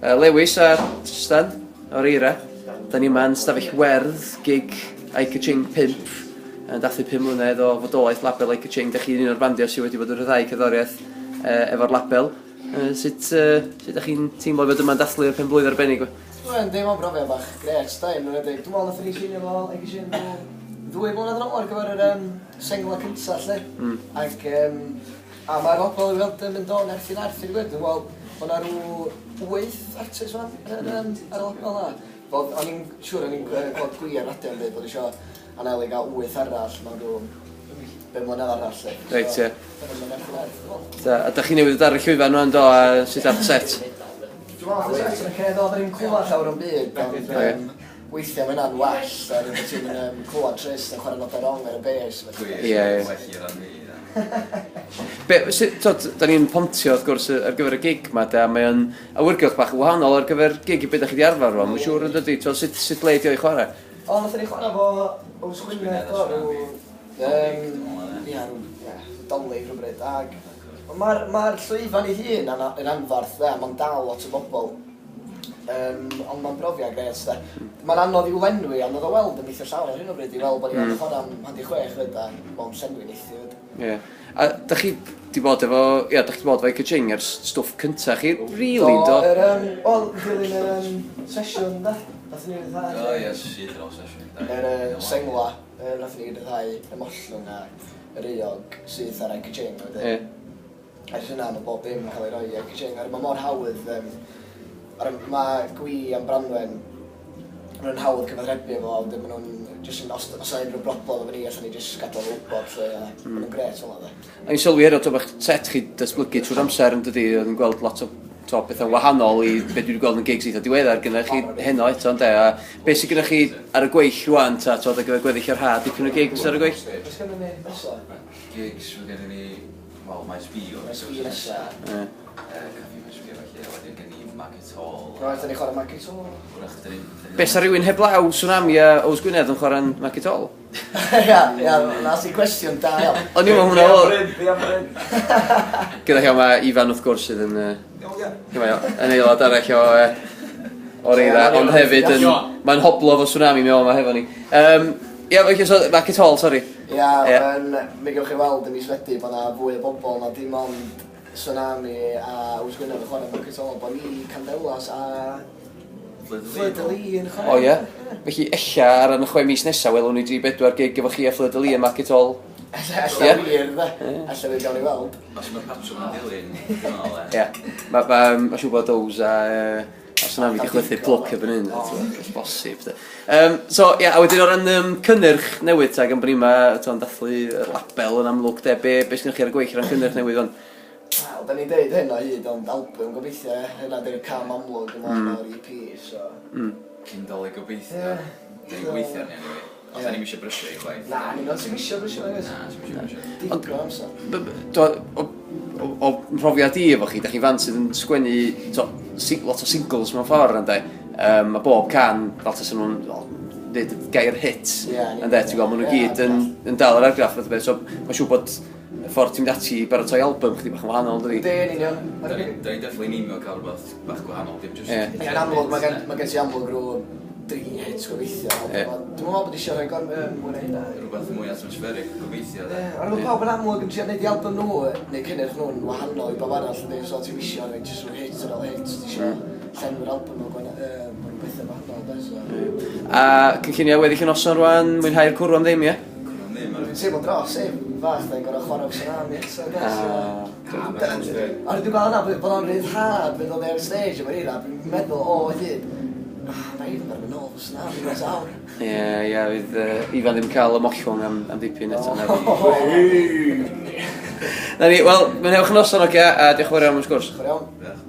Lewis a Trystan o'r Eira. Da ni yma yn stafell werdd gig I Ka-Ching 5 yn dathlu 5 mlynedd o fodolaeth label I Ka-Ching. Da chi'n un o'r bandiau sydd wedi bod yn rhyddhau cerddoriaeth efo'r label. Sut, sut da chi'n teimlo fod yma'n dathlu'r pen blwydd arbennig? Wel, yndi, mae'n brofiad bach grêt, da, yn enwedig. Dwi'n meddwl nathon ni seinio fo I Ka-Ching rhyw ddwy flynedd yn ôl ar gyfer yr um, sengla cyntaf, lle. Ac um, A mae'r bobl i weld yn mynd o nerth i nerth i ddweud. Dwi'n gweld bod 'na rhyw wyth artist wan ar yr yym ar y label 'na. Fel o'n i'n siŵr o'n i'n gweld Gwi ar radio yn dweud bod isio anelu i gael wyth arall mewn rhyw bum mlynedd arall 'lly. Reit ie. So ma'n mynd nerth i nerth dwi'n meddwl. Da, a dach chi newydd ddod ar y llwyfan rwan do a sut ath y set? Dwi'n meddwl ath y set yn ocê do, oddan ni'm clywad llawer o'm byd ond yym weithia ma' hynna'n well oherwydd bod ti'm yn yym clywad Tryst yn chwarae nodau rong ar y bass felly. Ie ie. Well i ran fi ie. Be' sy- t'od 'dan ni'n pontio wrth gwrs ar gyfer y gig 'ma de a mae o'n awyrgylch bach yn wahanol ar gyfer gig i be' 'dach chi 'di arfer fo mae'n siŵr yn dydi? T'od sut sut le 'di o i chwarae? O nathon ni chwarae fo Yws Gwynedd do ryw yym ia ryw ia Dolig rhywbryd ag ma'r ma'r llwyfan ei hun yn yn anfarth de ma'n dal lot o bobl. Yym ond mae'n brofiad grêt de. Mae'n anodd i'w lenwi ond oedd o weld yn eitha llawn ar hyn o bryd i weld bod ni'n mm. chwarae am hanner 6 fyd a mae'n llenwi neithiwr fyd. Ie. Yeah. A da chi di bod efo, ia, da chi di bod efo I Ka-Ching ers stwff cynta chi, really, do? Do, yr, um, wel, dilyn yr um, sesiwn, da. Nath ni ryddhau. O, ie, syth ar ôl sesiwn. Yr sengla, nath ni ryddhau y Mollwng a yr Euog syth ar I Ka-Ching. Ie. Ers hynna ma' bob dim yn cael ei roi i I-Ka-Ching oherwydd ma' mor hawdd yym oherwydd ma' Gwi a'n Branwen ma' nhw'n hawdd cyfathrebu efo a wedyn ma' nhw'n jyst yn os os 'na unrhyw broblem efo ni allan ni jyst gadael nhw wybod 'lly a ma' nhw'n grêt fel 'na 'de. O'n i'n sylwi heno t'o' bo' set chi datblygu trwy'r amser yn dydi? O'n i'n gweld lot o t'o' petha wahanol i be' dwi 'di gweld yn gigs eitha diweddar gynnoch chi heno eto ynde a be' sy gynnoch chi ar y gweill rŵan ta t'od ar gyfer gweddill yr ha' dipyn o gigs ar y gweill? Be' sgynnon ni nesa? Gigs ma' gynnon ni Wel, Maes B oedd Maes B nesa. Ie. Caffi Maes B a ballu, a wedyn gen ni Market Hall. Reit, da ni'n chwarae Market Hall. Wrach, da ni'n... Be, sa rhywun heblaw Swnami a Ows Gwynedd yn chwarae'n Market Hall? Ia, ia, na sy'n cwestiwn da iawn. O'n i'n meddwl hwnna oedd... Fi am Bryn, Gyda chi mae Ifan wrth gwrs sydd yn... Iawn, ia. Mae o yn aelod arall o o'r eira, ond hefyd yn... Mae'n hoblo fo Swnami mewn yma hefo ni. Um, ia, felly, so, Market Hall, sori. Ia, yym, mi gewch chi weld ym mis Medi bod 'na fwy o bobl na dim ond Swnami a Yws Gwynedd yn chwarae Market Hall, bod ni, Candelas a Fleur de Lys yn chwarae. O ie? Felly ella ar ran y 6 mis nesaf welwn ni dri bedwar gig efo chi a Fleur de Lys yn Market Hall. Ella, ella wir, de. Ella fydd gawn ni weld. Os mae'r patrwm yn dilyn, dwi'n meddwl, e. Ie. Mae ma, ma siŵr bod Ows a a Swnami 'di chwythu plwc erbyn hyn, os bosib de. So ie, a wedyn o ran cynnyrch newydd ta, gan bod ni yma t'o' yn dathlu y label yn amlwg de, be' be' sgynnoch chi ar y gweill o ran cynnyrch newydd ŵan? Wel, da ni'n deud hyn o hyd, ond album gobeithio, ie. Hynna di'r cam amlwg ymlaen o'r EP, so... Cyn Dolig gobeithio. Ie. Da ni'n gweithio arni anyway. Ond da ni'm isio brysio hi chwaith. Na, ni'n meddwl ti'm isio brysio nag oes? Na, ti'm isio brysio. Digon o amser. Do, o, o, o mhrofiad i efo chi, da chi fan sydd yn sgwennu to, si, lot o singles mewn ffordd, ynde? Mae bob can, fel tasen nhw'n well, dweud y gair hit, yeah, ynde? Ti'n gweld, maen nhw yeah, gyd yn, yn dal yr argraff, fath o beth. So, mae'n siŵr bod y ffordd ti'n mynd ati i baratoi album chydig bach yn wahanol, dydi? Yndi, yn union. Da ni'n definitely yn aimio cael rhywbeth bach gwahanol, dim jyst... Ie. Ie, yn amlwg, mae gen, ma gen ti amlwg rhyw dri hit gobeithio. Ie. Ond Dwi'n meddwl bod eisiau rhoi gormod mwy na hynna. Rhywbeth mwy atmospheric, gobeithio, de. Ie, ond mae pawb yn amlwg yn trio neud i album nhw, neu cynnyrch nhw'n wahanol i bawb arall, yndi? So ti'm isio rhoi jyst rhyw hit ar ôl hit, ti isio llenwi'r album nhw efo rhyw bethau wahanol, de, so... A cynlluniau weddill y noson rwan, mwynhau'r cwrw am ddim, ie? Cwrw am ddim, Dwi'n teimlo dros hyn, fach, da i'n gorfod chwarae efo Swnami eto, de, so... Ah. Ond dwi'n gweld yna, bod o'n rhyddhad fynd oddi ar y stage efo Eira, dwi'n meddwl o hyd, ah, mae Ifan gorfod mynd nôl efo Swnami dros awr. Ie, ie, fydd Ifan ddim cael y mollwng am, am dipyn eto. Na, na ni, wel, mwynhewch y noson, oce, a diolch yn fawr iawn am y sgwrs. Diolch yn fawr iawn.